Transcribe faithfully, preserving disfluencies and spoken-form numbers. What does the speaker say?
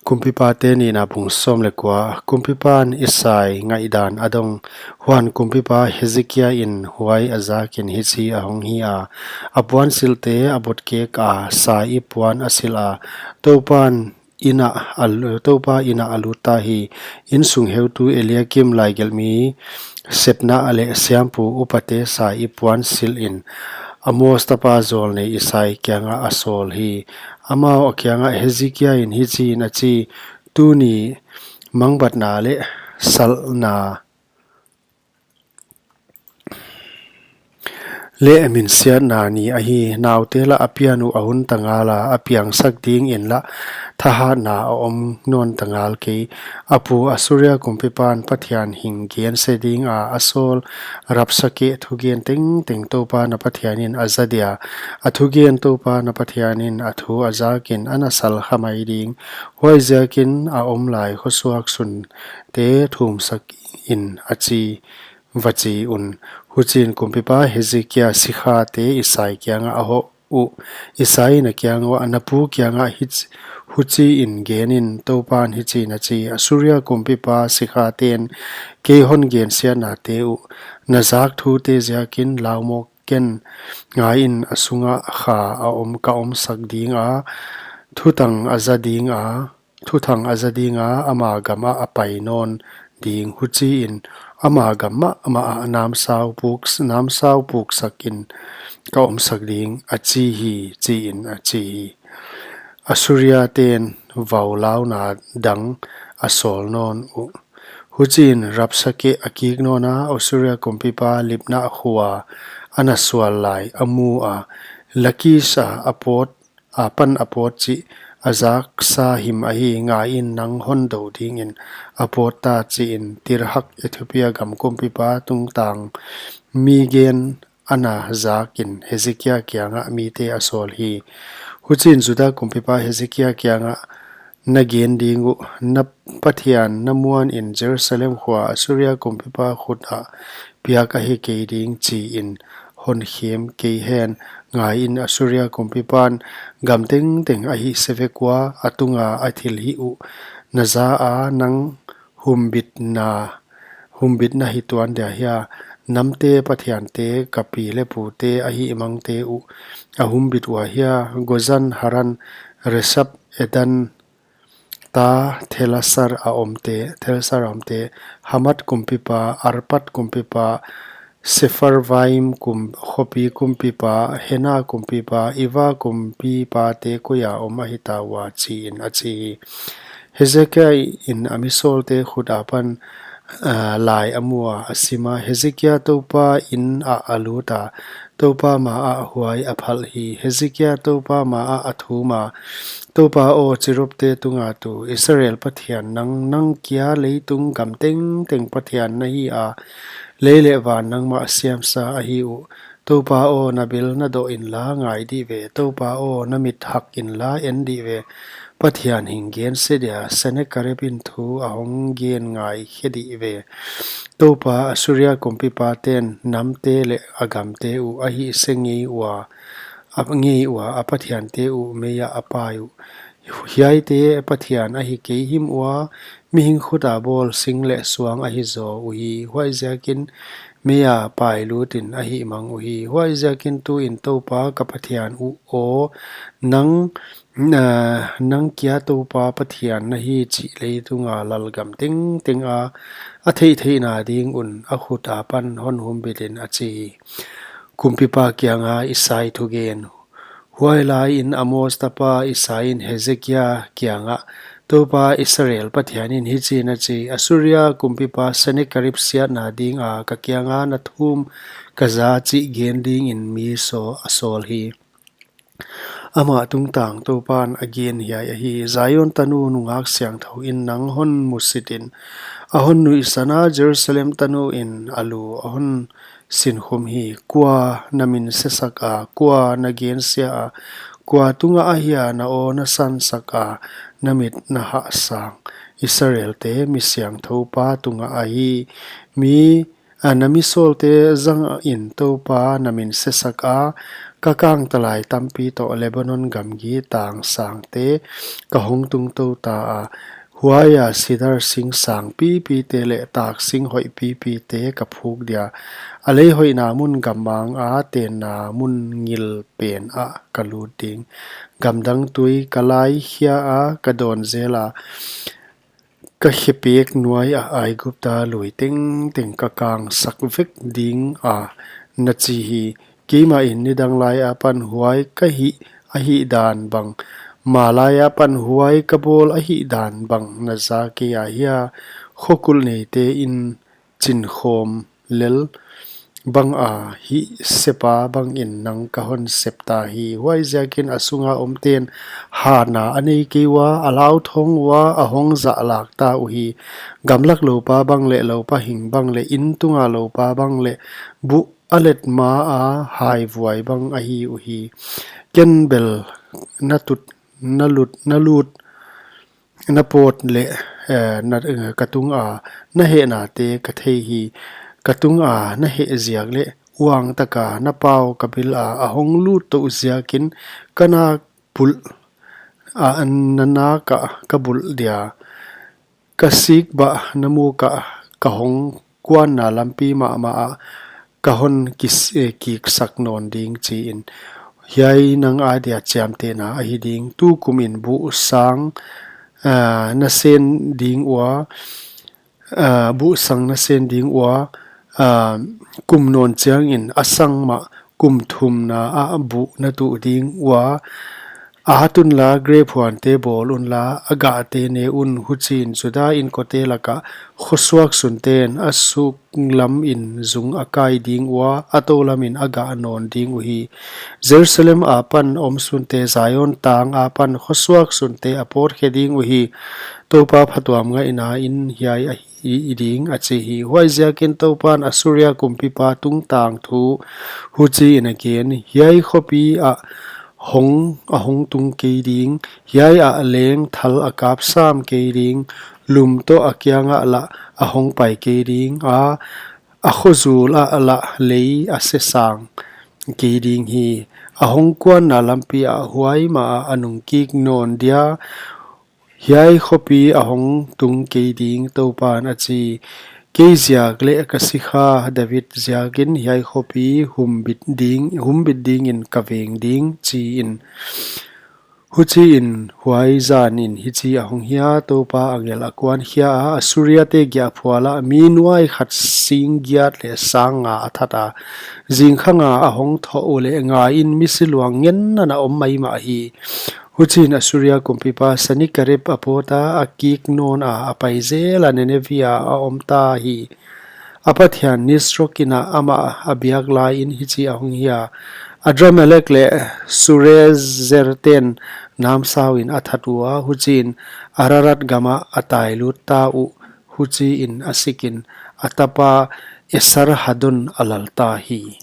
Kumpipate Nihna bung sawm leh kua. Kumpipan Isai ngaihdan a dong. Huan kumpipa Hezekia in huai a zakin hichi a hong hi a, a puansilhte a botkek a, sa ip puan a silh a, Toupan inn ah a lu-, Toupa inn ah a lut ta hi. Innsung heutu Eliakim, laigelhmi Sebna leh siampu upate sa ip puan silh in Amos tapa jawlnei Isai kiangah a sawl hi. Amau a kiangah Hezekia in hichiin a chi: Tuni mangbatna leh salhna leh minsiatna ni ahi. Naute lah a pian uh a hun ta ngal a, a piangsak dingin lah thahatna a om nawn ta ngal kei. A pu Assuria kumpipan Pathian hing gense dinga a sawl Rabsake thugen tengteng Toupa na Pathianin a za dia. A thugen Toupa na Pathianin a thu a zakin a na salkha mai ding. Huaiziakin a omlai khosuak sunte thumsak in, a chi, va chi un. Huchiin kumpipa Hezekia sikhate Isai kiangah a hoh uh. Isai in a kiang uah, na pu kiangah hich-, huchiin genin, Toupan hichiin a chi: Assuria kumpipa sikhaten kei hon gensiatnate uh, na zak thute ziakin laumawk ken. Ngaiin, a sungah kha a om, ka omsak dinga, thutang a za dinga, thuthang a za dinga, ama gamah a pai nawn ding. Huchiin ama gam mahmah ah namsau puk, namsau puksakin ka omsak ding, a chi hi, chiin a chi hi. Assuria ten vaulauna dang a sawl nawn uh. Huchiin Rabsake a kik nawn a, Assuria kumpipa Libna khua a na sual lai a mu a, Lakis a a pawt, a pan a pawt chih a zaksa him ahi. Ngaiin, nang hon dou dingin a pawt ta, chiin Tirhak Ethiopia gam kumpipa tungtang mi gen a na zakin Hezekia kiangah mite a sawl hi. Huchiin Juda kumpipa Hezekia kiangah na gen ding uh, na Pathian na muanin Jerusalem khua Assuria kumpipa khut ah piak ahi kei ding, chiin hon khem kei hen. Ngaiin, Assuria kumpipan gam tengteng a hihse vek ua, a tunga a thilhih uh na za a, nang humbitna, humbitna hi tuan dia hia? Namte pathiante, ka pi leh pute a hihmangte uh a humbit ua hia? Gozan, Haran, Resap, Edan ta Thelasar a omte, Thelasar a omte, Hamat kumpipa, Arpad kumpipa, Sefarvaim kum-, khopi kumpipa, Hena kumpipa, Iva kumpipate koia om ahi ta ua, chiin a chi hi. Hezekia in a misawlte khut apan, ah, lai a mu a, a sim a, Hezekia Toupa inn ah a lut a, Toupa ma ah huai a phalh hi. Hezekia Toupa ma ah a thum a, Toupa aw, cherubte tunga tu Israel Pathian nang, nang kia leitung gam tengteng Pathian na hi a, lei leh van nangmah siamsa ahi uh. Toupa aw, na bil na doh inla ngai dih ve. Toupa aw, na mit hak inla en dih ve. Pathian hing gense dia Sennakerib in thu a hong gen ngaikhe dih ve. Toupa, Assuria kumpipaten namte leh a gamte uh a hihse ngei ua, a ngei ua, a pathiante uh mei ah a pai uh. Hiaite pathian ahi kei him ua, mihing khut a bawl sing leh suang ahi zaw uhi. Huaiziakin mei a pai lutin a hihmang uhi. Huaiziakin tuin Toupa ka Pathian uh aw, nang, ah, nang kia Toupa Pathian na hi chih leitunga lalgam tengteng a a theihtheihna ding un a khut apan hon humbitin, a chi hi. Kumpipa kianga Isai thugen. Huailaiin Amos tapa Isai in Hezekia kiangah, Toupa Israel Pathianin hichiin a chi, Assuria kumpipa Sennakerib siatna dinga ka kianga na thum ka za chih gen dingin mi saw a sawl hi. Amah tungtang Toupan a gen hiai ahi. Zion tanu nungak siangthou in nang hon musitin, a hon nuihsan a, Jerusalem tanu in a lu a hon sinkhum hi. Kua na min sesak a, kua na gensia a, kua tunga ahia na aw na sansak a, na mit na hahsang? Israelte mi siangthou pa tunga ahi. Mi, a, na misawlte zangin Toupa na min sesak a, Ka kangtalai tampi toh Lebanon gamgi tang sangte ka hong tungtou ta a, huaia sidar sing sang pipite leh tak sing hoih pipite ka phuk dia. A lei hoihna mun gammang a tenna mun ngil pen ah ka lut ding. Gamdang tui ka lai khia a, ka dawn zel a, ka khepek nuai ah Aigupta lui tengteng ka kangsak vek ding a, na chi hi. Keimahin nidang lai apan huai ka hih ahihdan bang, malai apan huai ka bawl ahihdan bang na za kei a hia? Khokulh neite in chinkhawm lel bang a hih sepa bangin nang ka hon sep ta hi. Huaiziakin a sunga omten hatna a nei kei ua, a lauthawng ua, a hong zahlak ta uhi. Gamlak loupa bang leh loupa hing bang leh intunga loupa bang leh buh a let ma a haivuai bang ahi uhi. Ken bel na tut, na lut, na lut, na pawt leh, eh, na, eh, ka tunga na hehnate ka thei hi. Ka tunga na heh ziak leh uang taka na pau ka bil a, a hong lut tou ziakin ka nak bulh a, na nak ah ka bulh dia. Ka sik bah na muk ah ka hong kuanna lampi mahmah ah ka hon kis-, eh, kiksak nawn ding chi in. Hiai nang adia chiamtehna ahi ding. Tukumin buhsang, ah, na sen ding ua, ah, buhsang na sen ding ua, ah, kum nawn chiangin a sang mah kum thumna ah buh na tuh ding ua. A hat unla, grep huante bawl unla, a gahte ne un. Huchiin Juda inkote lakah khosuak sunten a suk lamin zung a kai ding ua, a tou lamin a gah nawn ding uhi. Jerusalem apan omsunte, Zion tang apan khosuak sunte a pawtkhe ding uhi. Toupa phatuam ngaihna in hiai ahi ding, a chi hi. Huaiziakin Toupan Assuria kumpipa tungtang thu huchiin a gen: Hiai khopi ah hong, a hong tung kei ding, hiai ah leng thal a kap sam kei ding, lum toh a kiangah lah a hong pai kei ding a, a khozul ah lah lei a sesang kei ding hi. A hong kuanna lampi ah huai mah ah a nung kik nawn dia. Hiai khopi a hong tung kei ding, Toupan a chi. Kei ziak leh ka sikha David ziakin hiai khopi humbit ding, humbit dingin ka veng ding, chi in. Huchiin huai zanin hichi a hong hia: Toupa angel a kuankhia a, Assuria te giahphual ah mi nuai khat sing giat leh sang nga a that a. Zingkhanga a hong thoh uleh ngaiin misi luang ngen ana om maimah hi. Huchiin Assuria kumpipa Sankerib a pawt a, a kik nawn a, a pai zel a, Nineveh ah a om ta hi. A pathian Nisrok in ah amah a biak laiin hichi a hong hia: Adramelek leh Sarezer ten namsauin a that ua, huchiin Ararat gamah a tailut ta uh, huchiin a sikin a tapa Esarhaddon a lal ta hi.